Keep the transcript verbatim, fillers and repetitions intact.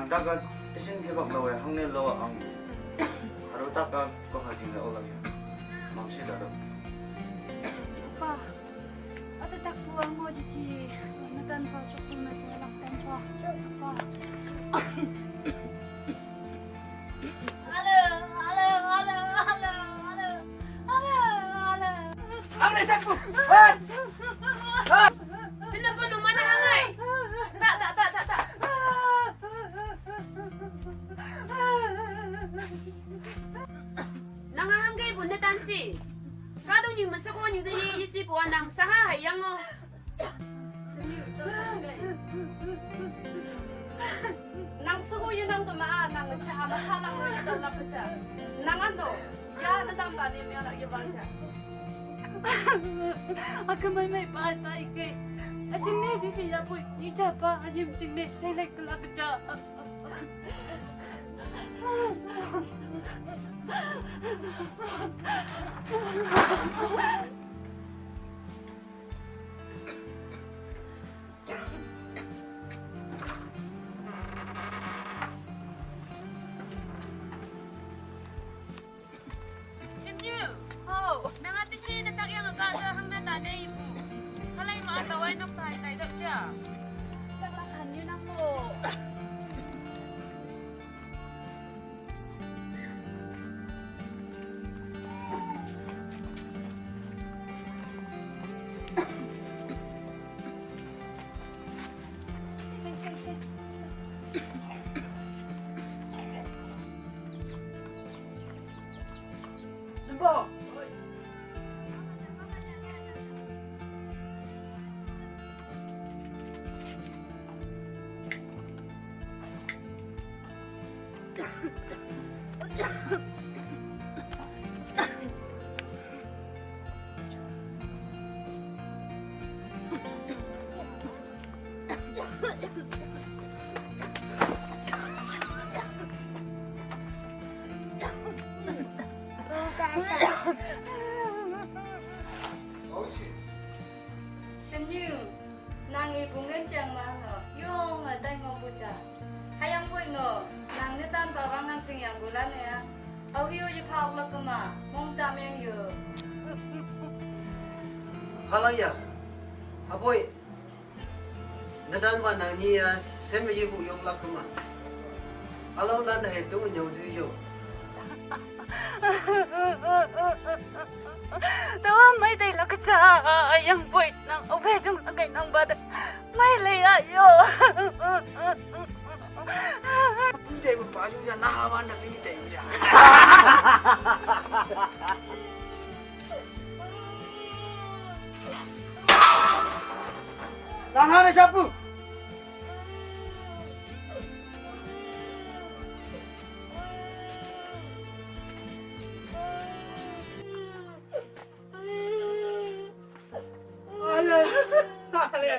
Taka tisin hibak lawe hangne lawa ang. Haru taka ko hajing na olang ya. Mamsi daro. Pa, ata takpu ang mo jiji. Natan pa chukun na tulak tan pa. Pa. Alo, alo, alo, alo, alo, alo, alo. Ano sa po? What? Kenapa no mana hangai? Tak, tak, tak, tak, tak. Nang hanggai bunda tansi. Kado ni masako ni de ye isi po anang saha hayang o. Nang suhu ye nang tu ma nang cha ma ha lang ye tu la pa cha. Nang ando ya na tang ba ni mi la ye bang cha. Aka mai mai pa ta ike. Ajing ne ji ji ya pui ni cha pa ajing jing ne chai lai ka la ka cha. Simnyu. Hau. Nang ati si na tak yang ka da hang na ta dei bu. Halai ma ta wai nok tai tai dok ja. Chak la kan yu nang ko. Simbo. Simnyu, nang i bungen chang ma no, yong a dai ngo bu cha. Hayang bui ngo, nang ni tan ba wang ngan sing yang bulan ya. Au hiu yi phao lak kama, mong tam yang yu. Halang ya, haboi. Nadan wa nang ni ya sem yi bu yong lak kama. Alau lan da he tu nyau du yo. Tawa mai dai lak cha yang bui nang au be jung lak kai nang ba da. Mai le ya yo. Pui dai ba pa jung ja na ha wan da ni dai ja. Nang ha na sapu. Ale. Ale.